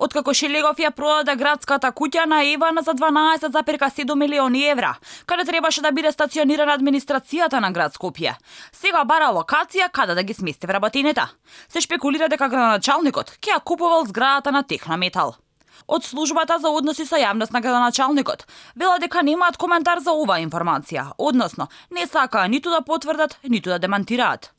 Откако Шилегов ја продаде градската куќа на Евана за 12,7 милиони евра, каде требаше да биде стационирана администрацијата на град Скопје, сега бара локација каде да ги смести вработените. Се шпекулира дека градоначалникот ќе ја купувал зградата на Технометал. Од службата за односи со јавност на градоначалникот вела дека немаат коментар за оваа информација, односно не сакаа ниту да потврдат, ниту да демантираат.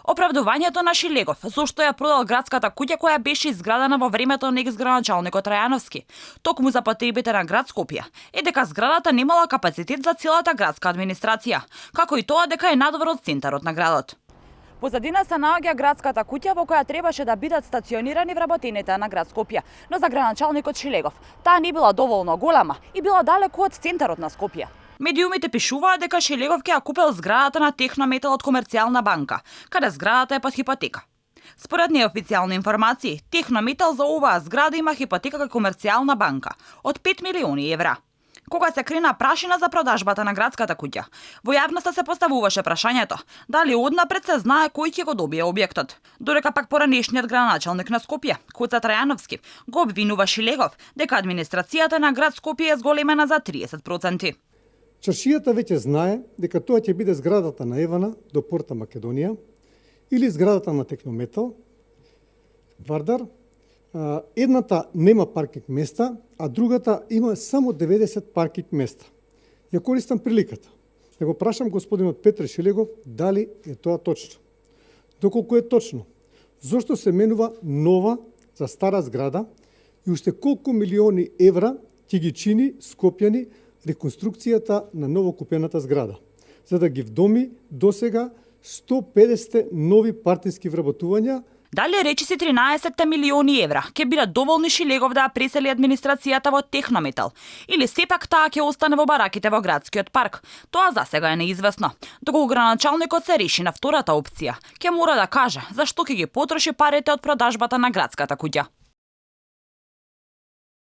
Оправдувањето на Шилегов зошто ја продал градската куќа која беше изградена во времето на екс-градоначалникот Рајановски, токму за потребите на град Скопје, е дека зградата немала капацитет за целата градска администрација, како и тоа дека е надвор од центарот на градот. Позадина се наоѓа градската куќа во која требаше да бидат стационирани вработените на град Скопје, но за градоначалникот Шилегов таа не била доволно голема и била далеку од центарот на Скопје. Медиумите пишуваат дека Шилегов ќе ја купил зградата на Технометал од Комерцијална банка, каде зградата е под хипотека. Според неофицијални информации, Технометал за оваа зграда има хипотека кај Комерцијална банка од 5 милиони евра. Кога се крена прашина за продажбата на градската куќа, во јавноста се поставуваше прашањето дали однапред се знае кој ќе го добие објектот, додека пак поранешниот градоначалник на Скопје, Коца Трајановски, го обвинува Шилегов дека администрацијата на град Скопје е зголемена за 30%. Чаршијата веќе знае дека тоа ќе биде зградата на Евана до порта Македонија или зградата на Технометал, Вардар. Едната нема паркинг места, а другата има само 90 паркинг места. Ја користам приликата да го прашам господинот Петре Шилегов дали е тоа точно. Доколку е точно, зошто се менува нова за стара зграда и уште колку милиони евра ќе ги чини скопјани реконструкцијата на новокупената зграда, за да ги вдоми досега 150 нови партиски вработувања. Дали речиси 13 милиони евра ќе бидат доволни Шилегов да ја пресели администрацијата во Технометал, или сепак таа ќе остане во бараките во градскиот парк, тоа засега е неизвестно. Доколку градоначалникот се реши на втората опција, ќе мора да каже зашто ќе ги потроши парите од продажбата на градската куќа.